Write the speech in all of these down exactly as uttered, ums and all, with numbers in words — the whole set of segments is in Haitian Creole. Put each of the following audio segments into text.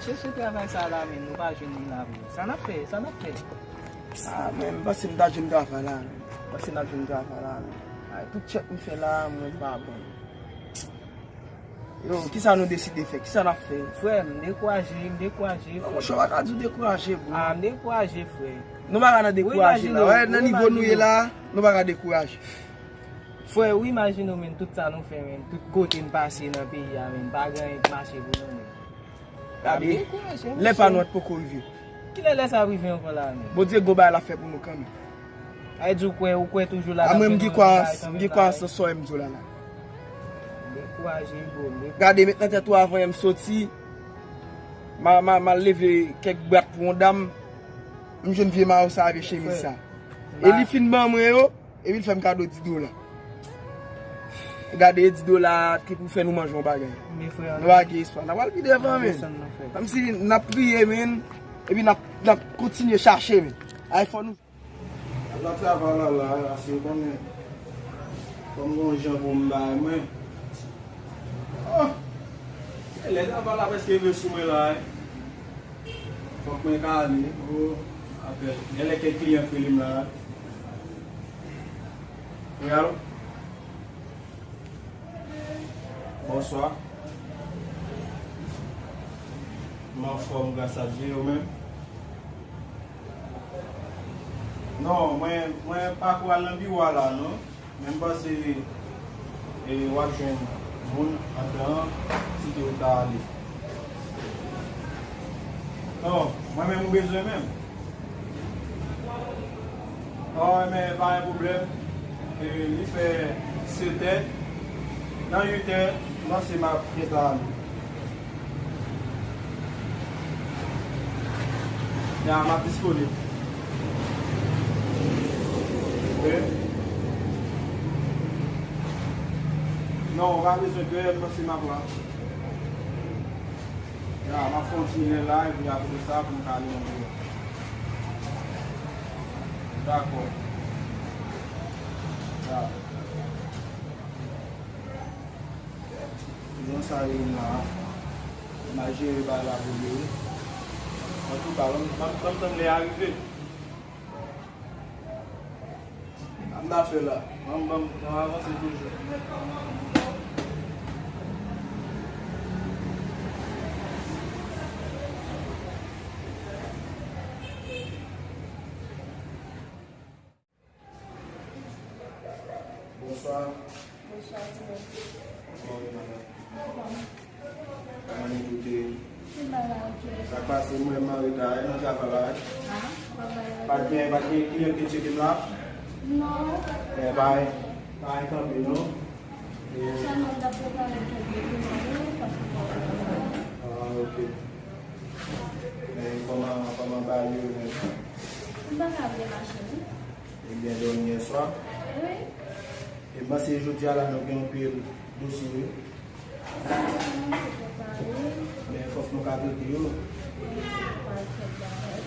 Chèche travay sa la, men nou pa jwenn li la, vre. Sa n ap fè? Sa n ap fè? Ah, men m panse m ta jwenn travay la, men. M panse m ap jwenn travay la, men. Ay, tout tchèk m fè la, mwen pa bon. Yo, kisa nou deside fè? Kisa n ap fè? Frè, m dekouraje, m dekouraje, frè. Monchè, w pa ka di w dekouraje, bro. Ah, m dekouraje, frè. Nou pa ka nan dekouraje la. Wè, nan nivo nou ye la, nou pa ka dekouraje. Frè, ou imajine w, men, tout sa nou fè, men, tout kote n pase nan peyi a, men, pa gen anyen k mache pou nou, men. Gade, lè pa nou an poko rive. Kilè lè sa ap rive ankò la menm? Bondye gon bagay l ap fè pou nou kanmenm. Sa vle di ou kwè, ou kwè toujou la. A mwen, m gen kwayans, m gen kwayans nan sa w m di w la la. Dekouraje, bro. Gade, met nan tèt ou, avan yè m soti, m a, m a, m al leve kèk bwat pou yon dam, m jwenn vye mayo sa, vye chemiz sa. E li fin ban mwen yo. Epi l fè m kado dis dola. Gade, dis dola ki pou fè nou manje yon bagay. Nou pa gen espwa. N a pral pi devan, men. Kòmsi n ap priye, men. Epi n ap, n ap kontinye chache, men. Ay, fò nou. Ap travay la, la, ase konnen. Kòm gon jan pou m bay mwen. Oh! Lè travay la prèske rive sou mwen la, eh. Fòk mwen ka ale, oh, apèl. Genlè kèk kliyan k rele m la. Wi, alo? Bonswa. M anfòm, gras a Dye, ou menm? Non, mwen, mwen pa ko al nan biwo a la, non. Men m panse, e, w ap jwenn moun anndan an, si ke w ta ale. Non, mwen menm ou bezwen menm? Ò, men pa gen pwoblèm. E, li fè setè. Nan uitè, m panse m ap gentan ale. Ya, m ap disponib. Wi. Non, ou pa bezwen pè, m panse m ap la. Ya, m ap fè yon ti lè la, epi apre sa, pou m ka ale nan biwo. Dakò. Ya. Jan sa ye la, m a jere bagay la pou li wi. Antouka, ban m, ban m, ban m tann lè a rive. Sa m ta fè la? Ban m, ban m, ban m avanse toujou. Bonswa. Bonswa, ti mesye. Kòman w ye, madanm? Anfòm. Kòman nou tout ye? Nou la, la, ok. Sa k pase, mwen menm m an reta, e, nan travay la, e? Ah, travay la. Pa t gen, pa t gen kliyan ki te tcheke m la? Non. E, pa, pa kanpe, non? E, sèlman m t ap prepare kèk dokiman yo, paske fò w... Ah, ok. Men kòman, kòman bagay yo menm? M pa ka vle mache, non. Ebyen, dòmi yè swa. Wi. E m panse jodi a la nou gen anpil dosye, wi. Wi, se pou pale. Men fòk nou ka trete yo. Wi, se pou pale kèk bagay.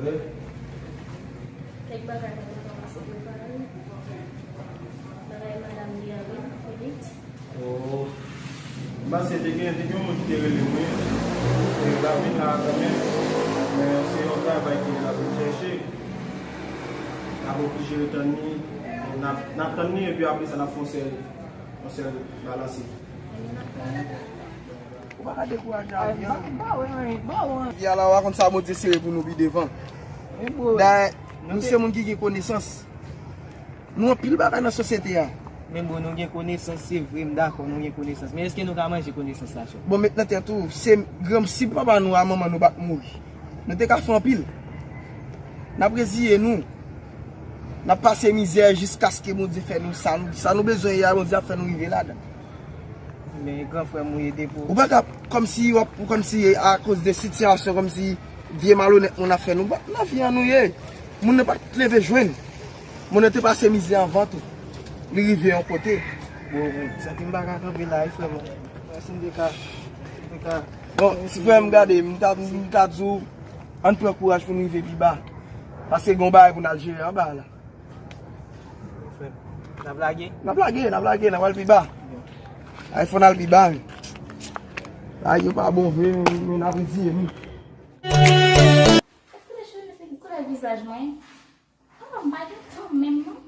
Wi. Kèk bagay mwen te kòmanse prepare. Bagay madanm li a, wi, Felix. Oh. M panse te gen, te gen yon moun ki te rele m, wi. E l ap vin la kanmenm. Men se yon travay ke l ap vin chèche. N ap oblije tann li. N ap, n ap tann li epi apre sa n ap fè yon sèl, yon sèl balanse. Ou pa ka dekouraje avè l. Vye a la, w a konn sa Bondye sere pou nou pi devan. Dayè, nou se moun ki gen konesans. Nou anpil bagay nan sosyete a. Men bon, nou gen konesans, se vre, m dakò, nou gen konesans. Men èske nou ka manje konesans la, chèf? Bon, met nan tèt ou, se granm, si papa nou a manman nou pa t mouri, nou te ka fè anpil. N ap reziye nou. N ap pase mizè jiskaske Bondye fè nou sa nou, sa nou bezwen ye a, Bondye ap fè nou rive ladan. Men gran frè m ou ye depi w... Ou pa ka kòmsi w ap, kòmsi akoz de sitiyasyon, kòmsi vye malonèt moun ap fè nou. Nan vi a nou ye. Moun nan pa t leve jwenn. Moun nan te pase mizè anvan tou. Li rive yon kote. Bon, bon, santi m pa ka kanpe la, wi, frè mwen. Mwen, si m te ka, si m te ka Bon, ti frè m, gade, m ta, m ta di w, ann pran kouraj pou n rive pi ba. Paske gen yon bagay pou n al jere anba la. Frè m, n ap lage? N ap lage, n ap lage, n ap al pi ba. Ay, fò n al pi ba, wi. Ay, yo pa bon vre, men, men n ap reziye nou. Koulè cheve, se koulè vizaj mwen. Ah, m pa gen tan menm, non.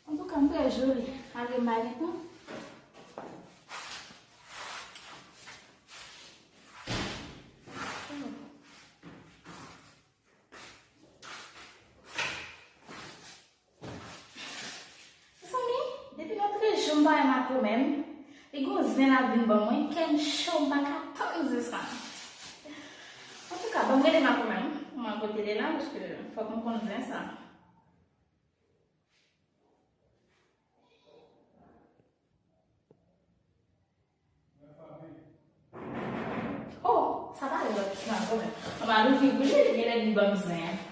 Antouka, m trè joli, malgre m pa gen tan. Mezanmi, depi nan trèz jou m pa wè makomè m, li gon zen l ap vin ban mwen, kè m cho, m pa ka tann zen sa. Antouka, ban m rele makomè m, pou m wè kote l ye la, paske fòk m konn zen sa. Oh, sa pa lòt ki nan kò mwen. Anba louvri bouche, li genlè vin ban m zen an.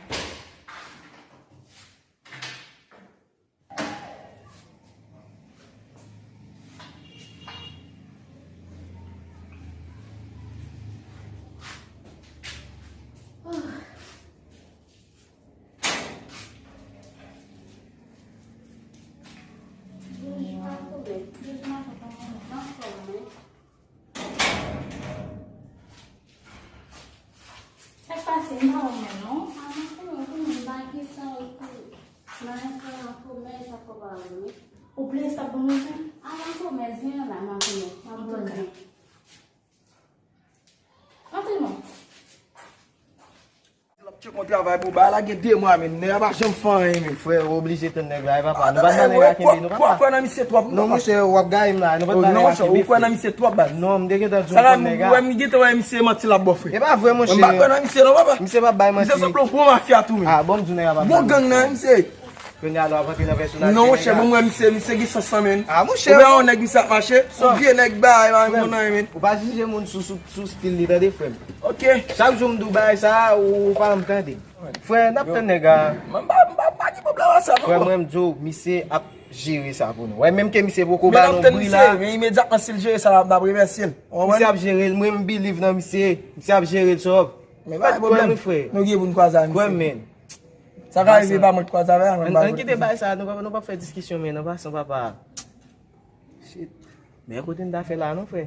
Sa k pase? M pa wè w menm, non. A, mwen konnen, konnen, m pa gen tan pou nan enpòtan komès ak kòb a ou, wi. Ou plè sa bon zen? A, nan komès, zen an la, nan komès, nan bon zen. Antre non. L ap tcheke yon travay pou bay la gen de mwa, men nèg la pa janm fè anyen, men. Frè, ou oblije tann nèg la, wi, papa. Nou pa t ba nèg la kenbe, nou, papa. Ou kwè nan misye twòp, wi, papa. Non, monchè, w ap gaye m la, nou pa t ba nèg la kenbe, frè. Ou kwè nan misye twòp, baz. Non, m te gentan di w m konn nèg la. Sa la, m wè misye manti l ap ba w, frè. E pa vre, monchè. M pa kwè nan misye, non, papa. Misye p ap bay manti. Misye sanble yon gwo mafya tou, men. A, bon, m di w nèg la p ap bay manti. Bon gang nan, misye. Kounye a la w ap rantre nan pèsonaj. Non, monchè, bon, m wè misye, misye gen sans lan, men. A, monchè. Ou wè yon nèg misye ap mache, yon vye nèg bay, pa bon nan, men. Ou pa jije moun sou, sou, sou stil li, tande, frè m. Ok. Chak jou m di w bagay sa, ou pa janm tande. Frè, n ap tann nèg la. M pa, m pa, m pa gen pwoblèm ak sa, non. Frè, mwen, m di w, misye ap jere sa pou nou. Wè, menm ke misye poko ba nou bri la. Men imedyatman, si l jere sa, m ap remèsye l. Misye ap jere l, mwen, m believe nan misye. Misye ap jere l, sòv. Men pa gen pwoblèm. Nou gen pou n kwaze ak misye. Kwè m, men. Sa ka rive, pa mwen k kwaze avè a, men m pa. Ann kite bagay sa, nou p ap, nou p ap fè diskisyon, men nan fason papa. Shit. Men kote n ta fè la non, frè?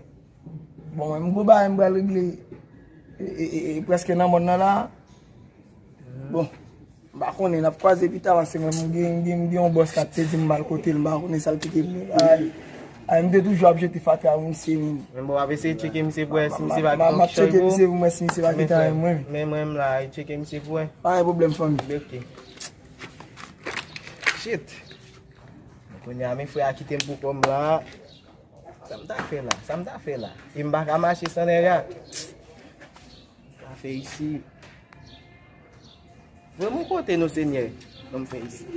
Bon, mwen, m gwo bagay m pral regle. E, e, e, e, prèske nan mòn nan la. Bon, m pa konnen, n ap kwaze pita, paske mwen, m gen, m gen, m gen yon bòs k ap te di m m al kote l, m pa konnen sa l kite m. Ay, ay, m te toujou ap jete fatra pou misye, men. Men bon, w ap eseye tcheke misye pou wè si misye pa gen yon kichòy pou ou. M ap tcheke misye pou m wè si misye pa gen tan mwen. Men mwen, m la, tcheke misye pou wè. Pa gen pwoblèm, fanmi. Ok. Shit. Kounye a, men frè a kite m pou kò m la. Sa m ta fè la? Sa m ta fè la? E m pa ka mache san nèg la. Sa fè isi. Voye m yon kote non, Senyè. Ban m fè isi.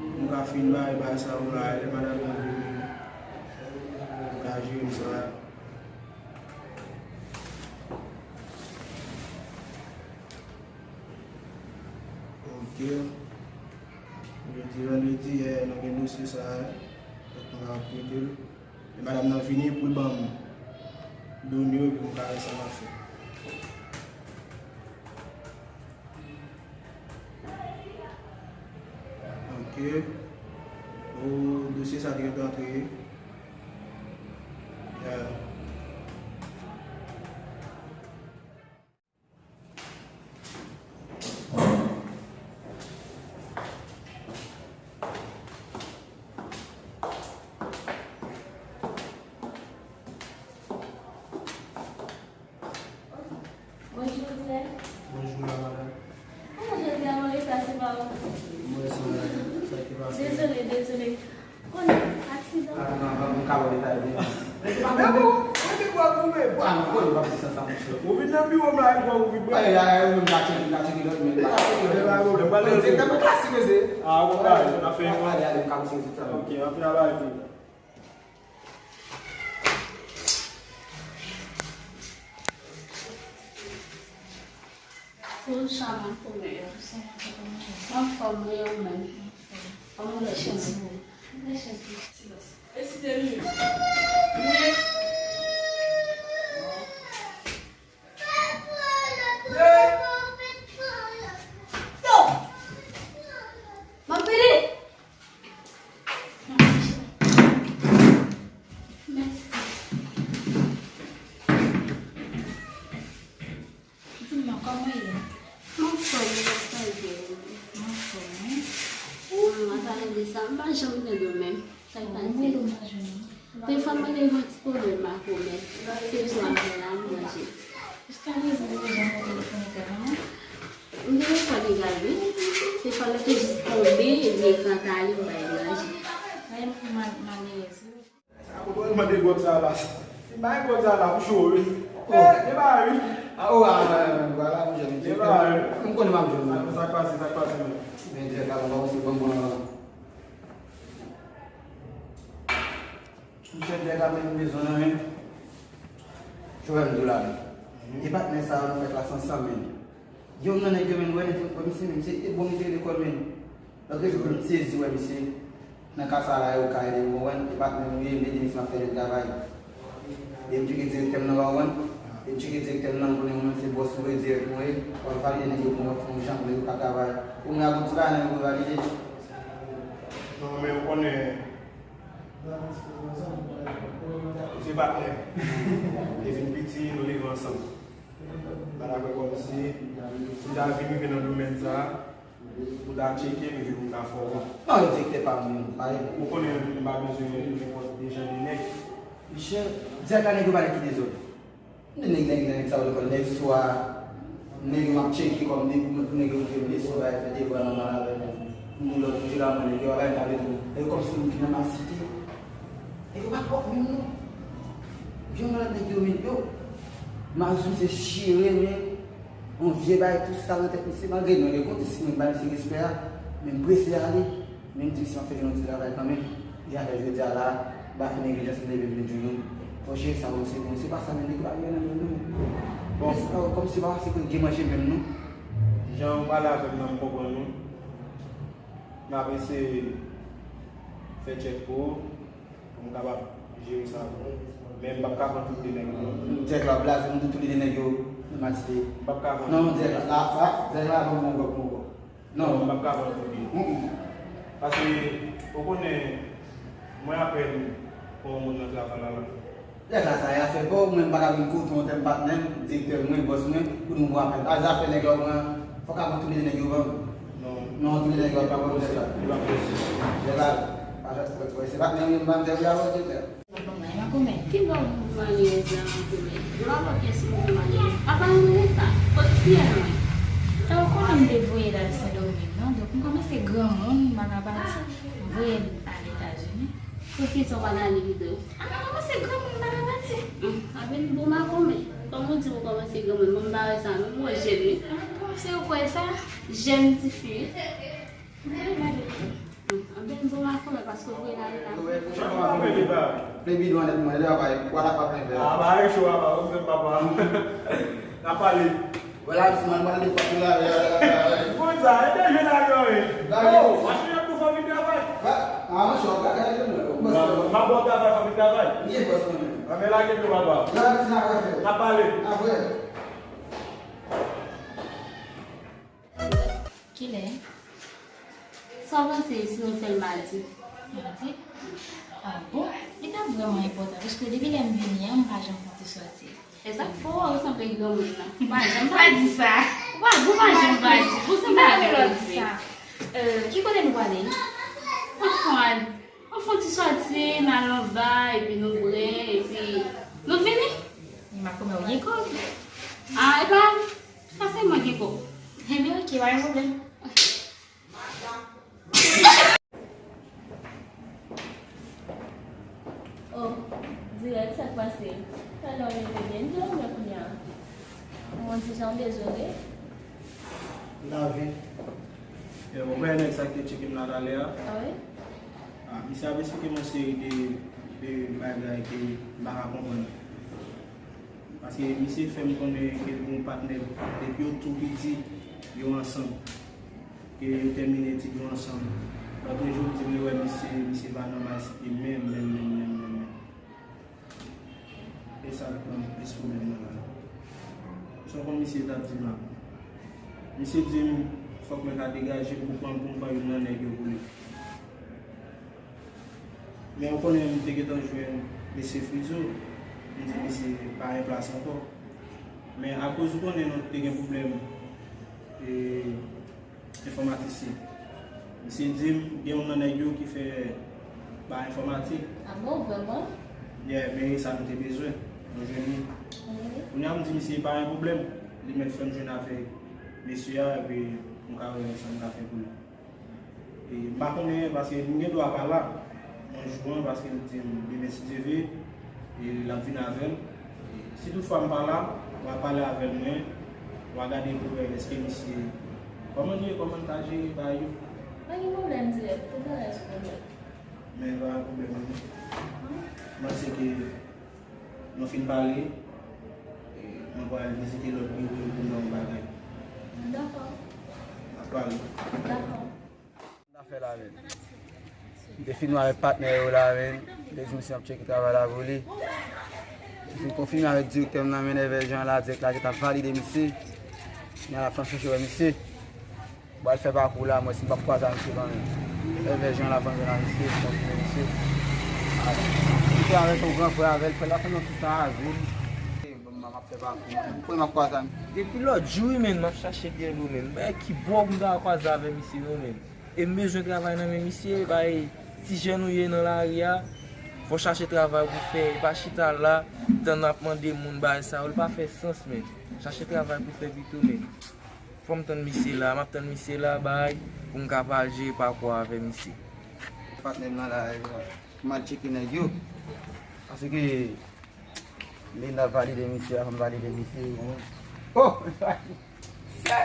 M ka fin bay, bay sa ou la, lè madanm nan vini, m ka jere sa. Ok. Jodi vandredi, eh, nou gen dosye sa, fòk nou ap trete l. E madanm nan vini pou l ban m done yo, epi m ka wè sa m ap fè. Ok. O, dosye sa te gentan antre. Ya. Bonjou, Joseph. Bonjou, la madam. Kòman jodi a, nan eta se pa ou? Mwen, sa, sa ki pase? Dezole, dezole. Konnen aksidan. Aksidan, m ka wè detay byen. Men bon, mwen te kwè goumen. Wa, non, konnen pa di sa, sa, monchè. Ou vin nan biwo m la, e kwè ou vin pran. Ay, ay, ay, ou menm ka tcheke, ka tcheke lòt, men pa tcheke lòt. Mwen pa lè. Direktè mwen klasi, mesye. Ah, ou pa lè, n ap fè yon. Ale, ale, m ka kontinye tout sa. Ok, anpil travay tou. Pou sa, mwen konnen. Anfòm, wi, ou menm. Kòman w ye, cheri? Silans. Esite li. Wi. Yo! M ap pede! Mèsi. Di m non, kòman w ye? M anfòm, m ap tande w. M anfòm, wi. Mwen, m ap pale de sa, m pa janm tande w menm. Sa k pase? Mwen domaj, non. Te fè mwen te gen yon ti pwoblèm ak ou menm. Se sou afè la, m manje. Jiskaprezan, ou te janm monte nan fenèt la, non? M te gen fwa degaje. Se fwa mwen te jis tonbe, epi ekran t ale, m bay manje. Ay, m mal, malerèz. Sa pou mwen mande gwòg sa la. Si bay gwòg sa la, m cho, wi. Oh. Eh, e ba, wi. Ah, oh, ah, ah, ah, vwala, m jwenn. E ba, wi. M konnen m ap jwenn. Sa k pase, sa k pase, non? Men, dirèk la, bon, bon, bon, bon. Misye dèk ap met bezwen nan men. Jowèl m di w la men. E patnè sa yo nou fèt la sansan men. Youn nan nèg yo men wè nèg yo wè misye men misye e bon li te lekòl men. Lòt jou m sezi wè misye nan ka sa la yo ka ede m konprann e patnè m ye m ede misye m ap fè de travay. E m tcheke direktè m nan pa konprann. E m tcheke direktè m nan m konnen ou menm se bòs ou ye direktè mwen ye. W ap valide nèg yo pou mwen fè yon jan pou nèg yo ka travay. Pou mwen ak yon ti bagay nan men pou valide. Non men ou konnen. Se patnè. Depi n piti, nou leve ansanm. Pa dakò kòmsi, si ta vin rive nan domèn sa a, ou ta tcheke m epi pou m ta fè w wont. Non, direktè pa m menm, pale. Ou konnen m pa bezwen nenpòt de jan de nèg. Michel, dirèk la nèg yo pa nan ki dezòd. M di nèg, nèg, nèg sa yo lekòl, nèg swa, nèg yo m ap tcheke kòm depi pou nèg yo montre m leson, bagay fè devwa nòmal avè m. M di lòt jou la, mwen, nèg yo pa bay m tablet, nèg yo kòmsi m vin nan masite. Nèg yo pa pwòp menm non. Vyann nan nèg yo, men yo, m ap di misye chire, men yon vye bagay tou sal nan tèt misye, malgre non, gen kote si mwen ba misye respè a, men m prese ale. Men m di misye m ap fè jwenn yon ti travay kanmenm. Epi afè jodi a la, m pa fè neglijans m leve m vin jwenn ou. Fò w jere sa, bon, se bon, se pa sa menm, nèg yo pa gen nan men nou. Bon. Kòmsi pa pase pou gen manje menm non. Jan ou pale avè m nan, m konprann ou. M ap eseye fè tchèk pou ou, pou m kapab jere sa pou ou. Men m p ap ka pran tout de nèg yo non. Dirèk la, blaze m di tou de nèg yo, m ap di. M p ap ka pran. Non, dirèk la, la, la, dirèk la, ban m yon gòp, yon gòp. Non, m p ap ka pran pou li. Mm, mm. Paske, ou konnen, mwen apèn pran yon moun nan travay la la. Lè sa, sa e afè pa w, mwen m pa ka vin kote w antèm patnè m, direktè mwen, bòs mwen, pou nou pran apèn. A zafè nèg la w pran, fòk avan tou de nèg yo ban m. Non. Non, tou de nèg yo ap pran pou lè sa. Li pa posib. Lè sa, pa fè, fè, fè, se patnè m, m pa m fè pou la, direktè. Bon, mwen, makomè. Ki bò ou malerèz la, makomè? Ou pa wè pyès moun malerèz. Apa nou rele sa? Kot fiyèl mwen? E ou konnen m te voye l al Sendomeng, non? Donk, m kòmanse granmoun, m pa ka pati. M voye l al Etazini. Poukisa w pa t ale pito? A, m kòmanse granmoun, m pa ka pati. Hum, anben, bon makomè. Kòm ou di ou kòmanse granmoun, mwen m pa wè sa, non, m wè jèn, wi. Bon, se ou kwè sa? Jèn tifi, wi. Anben, bon makomè, paske w vle l ale la. Jan w ap rele ba. Plen bidon anlè pou mwen, lè w ap pale, w ap pale vè. A, ba, e cho, a, ba, ou menm papa. N ap pale. Vwala, douseman, mwen, li pa pou la, la, la, la, la. Bon, sa, e de jwe la, yo, e. Yo, machin ap tou fò vin travay. Ba, a, machin ap travay, mwen, bon, bòs mwen. M ap bon travay, fò vin travay. Li e bòs mwen. Anben, lage dlo, papa. La, ti nan wè. N ap pale. Apre. Kilè? Sa w panse si nou fè l madi? Madi? A bon? Li t ap vrèman enpòtan, paske depi lè m vini an, m pa janm konte sòti. E sa k fè w sanble granmoun nan. M pa janm pa di sa. Ou pa, ou pa janm pa di. Ou sanble avè lòt di sa. Euh, ki kote nou prale? Anfen, anfen, ti sòti, n al anba, epi nou bwè, epi nou vini. Makomè, ou gen kòb? A, e pa. Sa se mwen ki bon. Ebyen, oke, pa gen pwoblèm. Oh, dirèk, sa k pase? Talè w leve byen, m te dòmi kounye a. Mwen di jan w dezole. Lavi. Yo, ou wè nèg sa ki te tcheke m la talè a? A wi? A, misye ap esplike m yon seri de, de bagay ke m pa ka konprann. Paske misye fè m konnen ke l gen yon patnè depi yo tou piti, yo ansanm. Ke yo tèmine etid yo ansanm. Lòt jou, m di m li wè misye, misye pa nan malsite menm, menm, menm, menm, menm, menm. E sa k ban m plis pwoblèm nan la. Sa w konn misye t ap di m la? Misye di m, fòk mwen ka degaje m pou pran, pou m pran youn nan nèg yo pou li. Men ou konnen m te gentan jwenn mesye Frizo, m di misye pa gen plas ankò. Men akoz ou konnen nou te gen pwoblèm, e, enfòmatisyen. Misye di m gen youn nan nèg yo ki fè ba enfòmatik. Ah bon, vrèman? Yeah, men e sa nou te bezwen. Nou jwenn li. Kounye a m di misye pa gen pwoblèm. Li mèt fè m jwenn avèk mesye a, epi m ka wè sa m ka fè pou li. E, m pa konnen, paske m gen dwa pa la nan jou an, paske m di m demen, si Dye vle, e, l ap vin avè m. E, si toutfwa m pa la, w a pale avè l, mwen, w a gade pou wè èske misye, kòman l ye, kòman l ka jere bagay yo. Pa gen pwoblèm, dirèk, tout bagay sou pwoblèm. Men pa gen pwoblèm, non. M panse ke nou fin pale, e, mwen pral vizite lòt biwo yo pou m wè yon bagay. Dakò. N ap pale. Dakò. Sa fè la menm. M te fin wè avèk patnè yo la menm. M te di misye m ap tcheke travay la pou li. M fin konfime avèk direktè m nan men Èvè Jan la, dirèk la ki t ap valide misye. Kounye a l ap fè m chèche wè misye. Bon, al fè pakou la, mwen si m p ap kwaze a misye kanmenm. Èvè Jan la fè m jwenn a misye, m konfime misye. M te avèk yon gran frè avè l, frè la fè m yon ti sa a, di m. Bon, m ap fè pakou. Pou m ap kwaze a misye. Depi lòt jou, wi, menm, m ap chache byen lou, menm. Bagay ki bò pou m ta kwaze avè misye, non, menm. E m bezwen travay nan men misye, bay ti jèn ou ye nan lari a, fò w chache travay pou fè, e pa chita la, tann ap mande moun bagay sa yo, li pa fè sans, menm. Chache travay pou fè pito, menm. Fò m tann misye la, m ap tann misye la, bay, pou m ka pa jere pakou avè misye. Patnè m nan la, pou m al tcheke nèg yo. Paske Linda valide misye, avan m valide misye. Oh! Sè!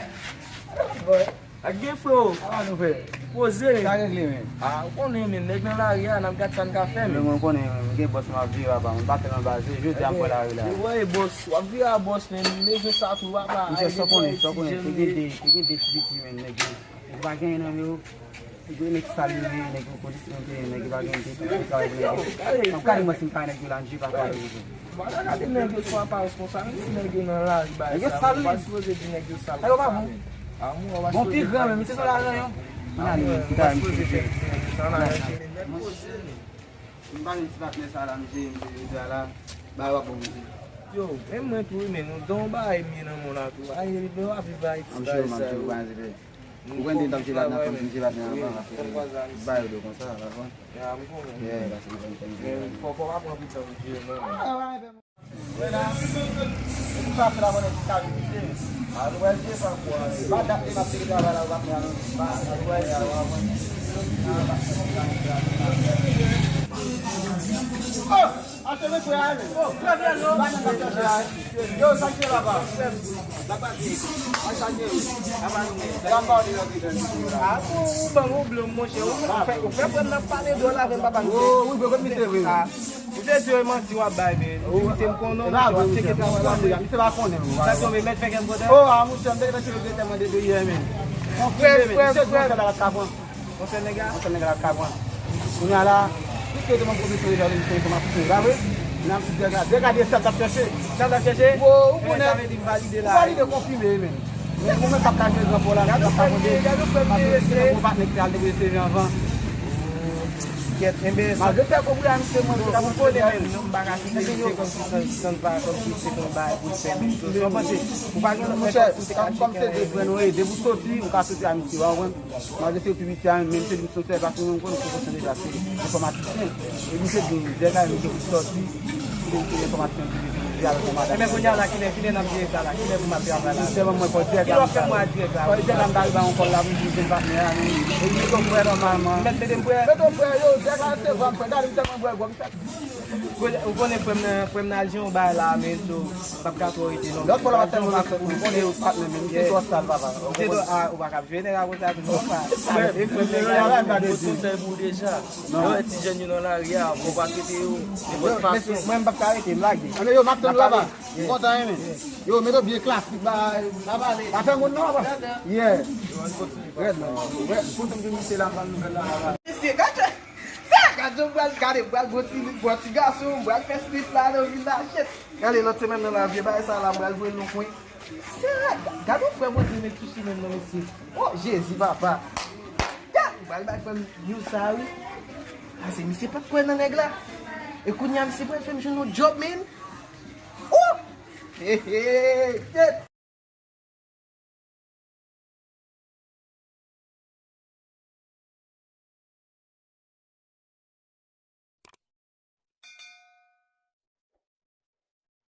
Boy, ak gen freo. Kòman nou fè? Poze, men. Sa regle, men. Ah, ou konnen, men, nèg nan lari a, n ap gad sa n ka fè, men. Men mwen konnen, men, gen bòs m ap viv apa, mwen pa tèlman baze, jodi a m pran lari la. Ebyen, ou wè, bòs, w ap viv a bòs, men, mezon sa tou, apa. Misye, sa w konnen, sa w konnen, te gen de, te gen de ti piti, men, nèg yo. Ou pa genyen nan men yo. Nèg sal yo ye, nèg yo polis yo te ye, nèg yo pa gen de travay pou nèg yo. Gade mwen si m pa nèg yo la, m jwe pa pale yo. Bon, ala gade nèg yo sou aparans konsa, menm si nèg yo nan lari bay sa, ou pa sipoze di nèg yo sal konsa, menm. Bon, pi gran, menm, misye se lajan yo. Ann ale, menm, ki ta menm, misye. M pa menm ti patnè sa la, misye, misye, misye la, ba yo ap bon, misye. Yo, menm mwen tou, wi, men nou don bagay m ye nan mond la tou. Ay, nou ap viv Ayiti, bagay sa yo. Ou konn de tan m te bat nan fanm, m te bat nan anvan, paske ba yo do konsa, pa konn. Ya, m konnen. Yeah, paske m konn fè m te. Men fò, fò pa pran pitan pou Dye, non. Wè la, e pou sa fè la konnen ki ka vin misye. A, nou wè Dye pa kwa. Pa dat li m ap tire travay la, ou pa fè a, non. Pa, nou wè Dye. Oh! Ase men frè a, men. Oh, frè Pierre, non? Ba nèg ap chèche a. Yo, sa k ye la, pa? Sa k pase? Ay, sa k ye? Apa nou menm. Sa m pa w de lòt ide. A, bon, ou ban m yon blòm, monchè. Ou fè, ou fè frè m nan pale dwòl avè m, papa, misye. Oh, wi, bro, kot misye, wi. A, misye di yo manti w ap bay, men. Misye m konnen w, misye w ap tcheke travay la, misye pa konnen, wi. Sa tonbe, mèt fè kè m kontan. Oh, a, monchè, m te gentan tcheke direktèman depi yè, men. Frè, frè, frè. Yon sèl nèg la ka pran. Yon sèl nèg la ka pran. Kounye a la, piske yo te ban m pwomesyon deja, yo di se enfòmatisyen, e pa vre? N ap di dègade, dègade sa l t ap chèche. Sa l t ap chèche? Wo, ou konnen. Sa vle di valide la. Valide, konfime, men. Men ou menm k ap ka jwe gran pòl la, k ap ka mande, paske se yon gwo patnè ki te al depoze C V anvan. Kèt, enben, malgre fè konprann ke mwen, ou konnen, men, non, m pa ka kite misye kòmsi san, san pa, kòmsi se yon bagay pou l fè, men, sa w panse? Ou pa gen lòt mètòd pou w te ka tcheke anyen? Kòm se de frè nou ye, depi w soti, ou ka soti a misye, w konprann? Malgre se pi piti a, menm se li m sot fè, paske mwen m konnen pwofesyon deja, se enfòmatisyen. E misye di m, dèk ane depi l sòti, se, se enfòmatisyen li vle, se li vle avèk yon madanm. Enben, kounye a la, kilè, kilè n ap jere sa la? Kilè pou m ap travay la? Sèlman mwen fò dèk la. Kilè w ap fè mwen a dirèk la? Fò dèk la m ta rive a yon kòl la pou m jwenn patnè a, men. E li mete w frè nòmalman. Mèt mete m frè? Mete w frè, yo, dèk la se vwa m frè. Gade m tèlman bwè gòm, m fè Ou konnen frè m nan, frè m nan al jwenn yon bagay la, men so, m p ap ka twò rete non. Lòt fwa la pa tèlman nan fèt, ou konnen yo patnè, men misye twò sal, papa. Ou Se do a, ou pa ka jwe nèg la konsa tou non, pa. E frè m nan Mwen ba yon konsèy pou ou deja. Lè w wè ti jèn yo nan lari a, fò w pa trete yo nenpòt fason. Mwen m p ap ka rete, m lage. Ane yo, m ap tann laba. M kontan, men. Yo, mete byen klasik, ba, ba pale. Pa fè moun non, papa. Yeah. Rèd, man. Rèd. Kote m te misye la, pran nouvèl la, la. Mesye, gade sa, gade yo pral, gade, pral bon ti, bon ti gason, pral fè street la nan vil la, shit. Gade lòt semèn nan la, vye bagay sa la, pral jwe l nan kwen. Sa, gade yon frè Bondye met sou chemen m nan, mesye. Oh, Jezi, papa. Gade, pral bay frè m news sa, wi. Pase misye pa t kwè nan nèg la. E kounye a, misye pral fè m jwenn yon job, man. Oh! Hey, hey, shit.